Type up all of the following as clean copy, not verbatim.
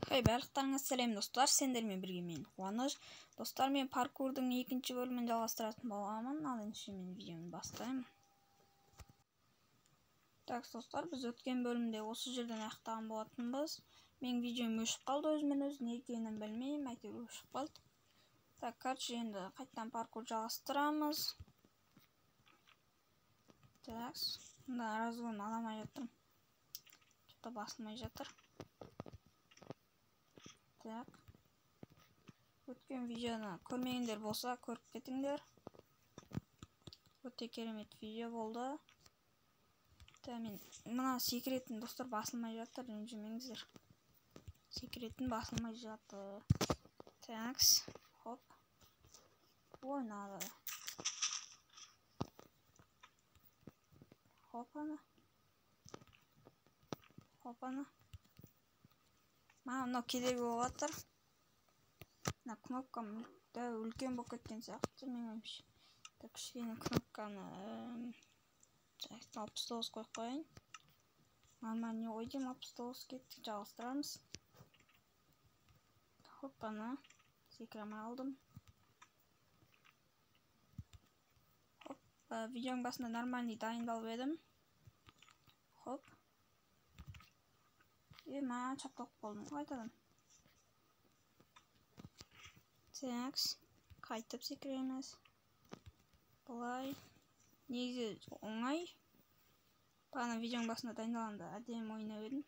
Хей, барлықтарыңа сәлем достар, сендермен бірге мен Қуаныш. Достар, мен паркурдың екінші бөлімін жалғастыратын боламын. Ал ендеше мен видеоны бастаймын. Так, достар, біз өткен бөлімде осы жерден аяқтаған болатынбыз. Менің видеом өшіп қалды өзімен өзі, не екенін білмеймін, әйтеуір өшіп қалды. Так, короче, енді қайтадан паркур жалғастырамыз. Так, мына разгон ала алмай жатырмын. Что-то басылмай жатыр. Так. Өткен видеоны көрмегендер болса, көріп кетіңдер. Өте керемет видео болды. Та мен мына секретін достар басылмай жатыр, ренжімеңіздер. Секретін басылмай жатыр. Так, хоп. Ойнады. Хопана. Хопана. Маған мынау кедергі болып жатыр. Мына кнопкам үлкен болып кеткен сияқты менің ойымша. Так, кішкене кнопканы 69 қойып қояйын. Нормально ғой деймін, 69 кеттік, жалғастырамыз. Хоппана, секіре алмай қалдым. Хоп, видеоның басында нормальный дайындалып едім. Хоп. Ема, чапталып қалдым қайтадан. Так, қайтып секіреміз. Былай. Негізі оңай. Бағана видеоның басында дайындалғанда әдемі ойнап едім.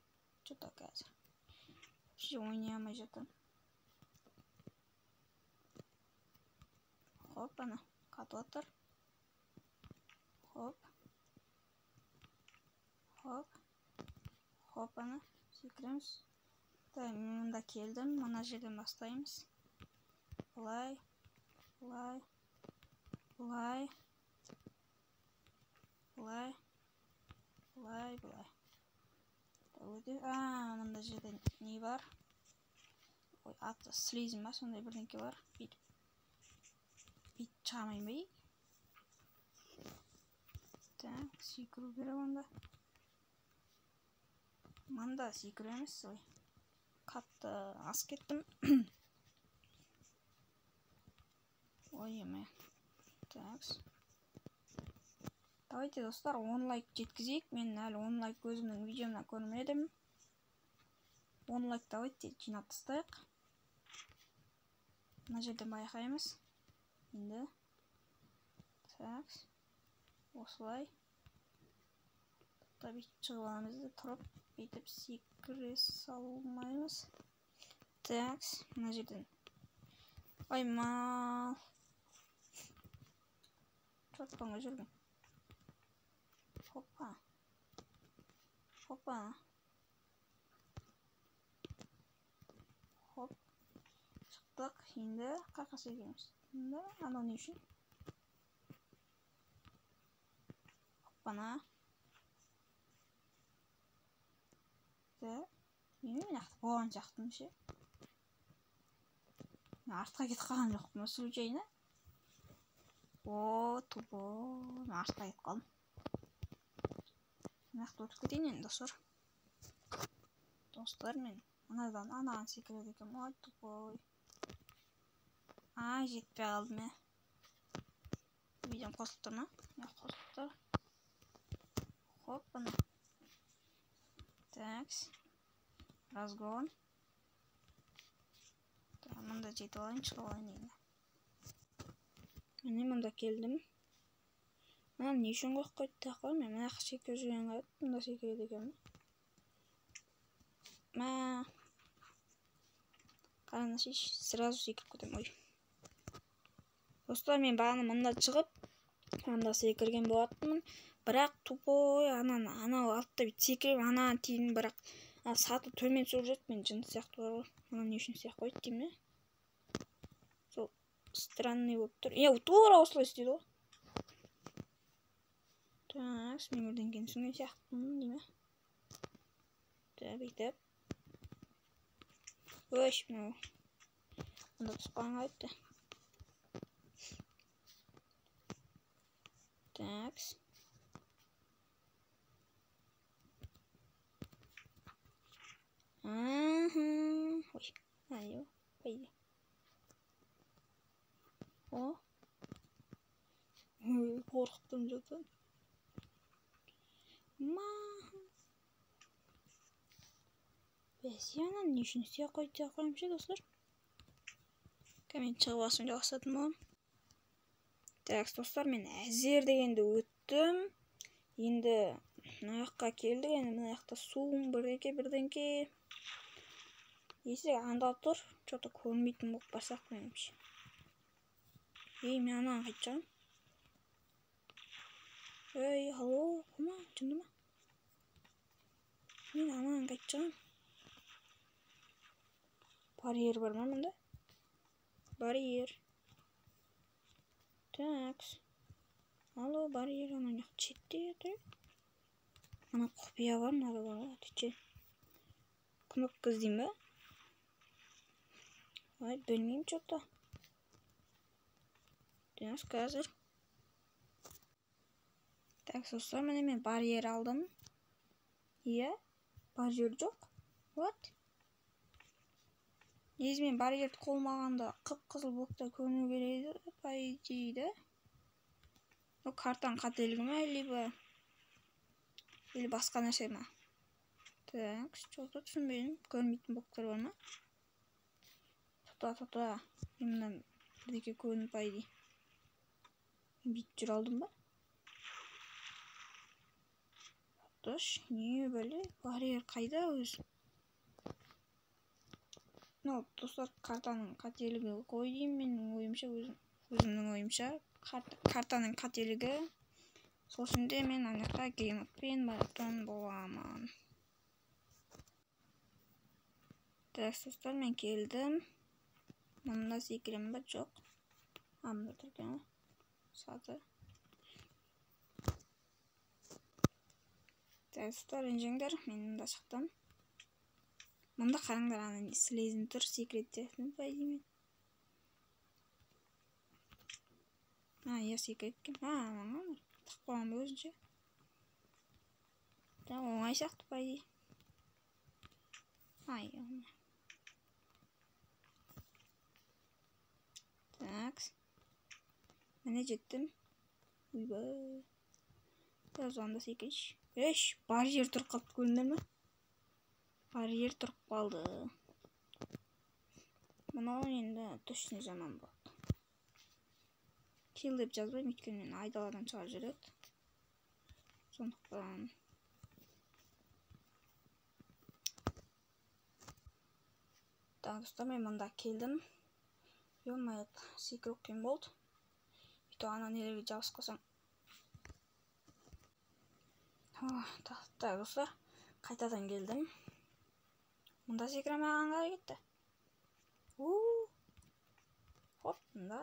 Что-то қазір вообще ойнай алмай жатырмын. Хоп, ана қатып жатыр. Хоп. Хоп. Хоп, ана секіреміз. Так, мен мында келдім. Мына жерден бастаймыз. Былай, былай, былай, былай, былай, былай. Өте, мында жерде не бар? Ой, аты слизь ма, сондай бірдеңке бар. Бүйтіп. Бүйтіп шыға алмаймын ба? Так, секіру керек онда. Мында секіреміз, ой. Қатты асып кеттім. Ой, еме. Так. Давайте, достар, 10 лайк жеткізейік. Мен әлі 10 лайк өзімнің видеомнан көрмедім. 10 лайк давайте жинап тастайық. Мына жерден байқаймыз. Енді. Так. Осылай. Бүйтіп шығып аламыз да тұрып, бүйтіп секіре салмаймыз. Так, мына жерден. Ой, мал. Чотпаңға жүрген. Хопа. Хопа. Хоп. Шықтық. Енді қайқа секіреміз. Енді анау не үшін? Хоппана. Мен артық болған сияқтымын ше. Мен артқа кетіп қалған жоқпын ба случайно? О, тупой. Мен артқа кетіп қалдым. Мен артқа өтіп кетейін енді, достар. Достар, мен анадан анаған секіреді екенмін. Ой, тупой. Ай, жетпей қалдым, ә. Видеом қосылып тұр ма? Жоқ, қосылып тұр. Хоп, ана. Так. Разгон. Так, мында жетіп алайын, шығып алайын енді. Міне мында келдім. Мына не үшін қойып қойды так қой? Мен мына жаққа секіріп жүрген қайда? Мында секіреді екенмін. Мә. Қараңдаршы, сразу секіріп кетемін. Ой. Достар, мен бағана мында шығып, мында секірген болатынмын. Бірақ тупой, ананы, анау алтта бүйтіп секіріп, анаған тидім, бірақ саты төмен түсіп жүрді, мен жын сияқты бар ғой. Ана не үшін сияқты қойды деймін, сол странный болып тұр. Е, тура осылай істейді ғой. Так, мен бірдеңкені түсінген сияқтымын деймін. Так, бүйтіп. Өш, мынау. Мында түсіп қалған қайтты. Так. Ой, а, не, по идее. О. Ой, қорқып тұрмын жатан. Ма. Бәсе, ананы не үшін істей қойды деп қоямын ше, достар. Мен шығып алсам жалғасатын боламын. Так, достар, мен әзер дегенде өттім. Енді мына жаққа келдік. Енді мына жақта су бірдеңке бірдеңке. Есік анда тұр. Что-то көрінбейтін болып барсақ меніңше. Ей, мен ананы қайтып шығамын. Ей, алло, қума, жынды ма? Мен ананы қайтып шығамын. Барьер бар ма мында? Барьер. Так. Алло, барьер ана жақ шетте тұр. Ана құпия бар, мынада бар ғой, отвечай. Кнопка іздеймін ба? Ай, білмеймін что-то. Так, қазір. Так, достар, міне мен барьер алдым. Иә, барьер жоқ. What? Негізі мен барьерді қолыма алғанда қып-қызыл блоктар көріну керек еді, по идее, да? Ну, картаның қателігі ме, либо или басқа нәрсе ма? Так, что-то түсінбедім. Көрінбейтін блоктар бар ма? Тоқта, тоқта. Мен мына бірдеңе көрініп, по идее. Мен бүйтіп жүре алдым ба? Тош, не бәле? Барьер қайда өзі? Ну, достар, картаның қателігі қой деймін, менің ойымша, өзімнің ойымша, картаның қателігі. Сол үшін де мен ана жаққа геймодпен баратын боламын. Так, достар, мен келдім. Мында секіремін ба? Жоқ. А, мында тұр екен ғой. Саты. Так, достар, ренжіңдер, мен мында шықтым. Мында қараңдар, ана слезін тұр, секрет сияқты, по идее мен. А, иә, секрет екен. А, маған тығып қойған ба өзінше? Так, оңай сияқты, по идее. Ай, так. Міне жеттім. Ойбай. Biraz анда секірейінші. Еш, барьер тұрып қалды, көрдіңдер ме? Барьер тұрып қалды. Мынау енді точно жаман болды. Килл деп жазбаймын, өйткені мені айдаладан шығарып жібереді. Сондықтан так, достар, мен мында келдім. Ё-моё, секіру қиын болды. Өйтіп ана нелерге жабысып қалсаң. Так, достар, қайтадан келдім. Мында секіре алмай қалған кетті. Хоп, мында.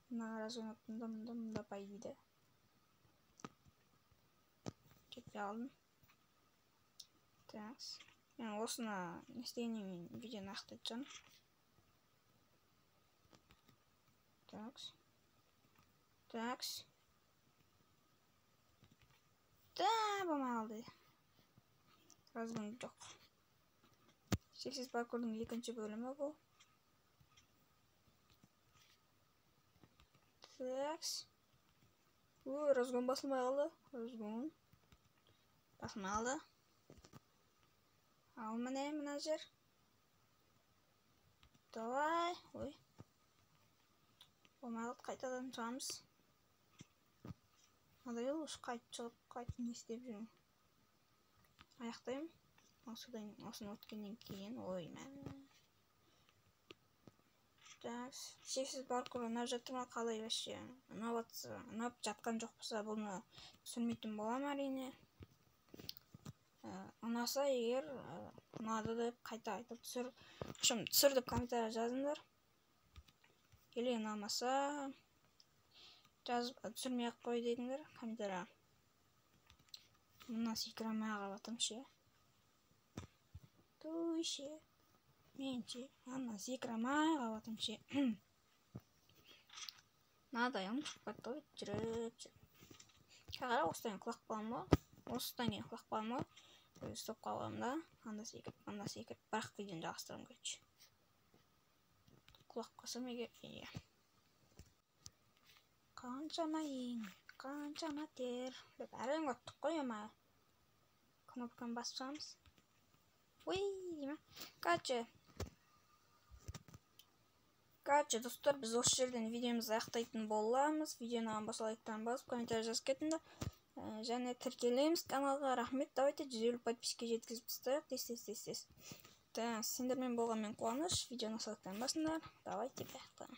Мына разгон, мында, мында, мында, по идее. Жетпей қалдым. Так. Мен осыны не істегеннен кейін видеоны аяқтайтын шығармын. Так. Так. Да, болмай қалды. Разгон жоқ. Шексіз паркурдың екінші бөлімі бұл. Так. О, разгон басылмай қалды. Разгон басылмай қалды. Ал міне мына жер. Давай. Ой. Болмай қалды, қайтадан шығамыз. Надоел уж қайтып шығып, қайтып не істеп жүрмін. Аяқтаймын. Осыдан, осыны өткеннен кейін, ой, мә. Так, шексіз паркур ұнап жатыр ма, қалай вообще? Ұнап жатса, ұнап жатқан жоқ болса, бұны түсірмейтін боламын әрине. Ұнаса егер, ұнады деп қайта айтып түсір. Общем, түсір деп комментарий жазыңдар. Или ұнамаса жазып түсірмей ақ қой дедіңдер комментарийға. Мына секіре алмай қалып жатырмын ше. Туй ше. Мен ше, ана секіре алмай қалып жатырмын ше. Мынадай шығып кетті ғой, жүріп жүріп. Қара, осыдан кейін құлап қаламын ғой. Осыдан кейін құлап қаламын ғой. Өзі стоп қаламын да, анда секіріп, анда секіріп, бірақ видеоны жалғастырамын, короче. Құлап қалсам егер, иә. Қаншама еңбек, қаншама тер деп әрең ұттық қой, ема. Кнопканы басып шығамыз. Ой, дей ма. Короче, достар, біз осы жерден видеомызды аяқтайтын боламыз. Видеоны ұнаған болса, лайктан басып, комментарий жазып кетіңдер. Және тіркелеміз каналға. Рахмет, давайте 150 подписчикке жеткізіп тастайық. Тез, тез, тез, тез. Так, сендермен болған мен, Қуаныш. Видеоны лайктан басыңдар. Давайте, бақта.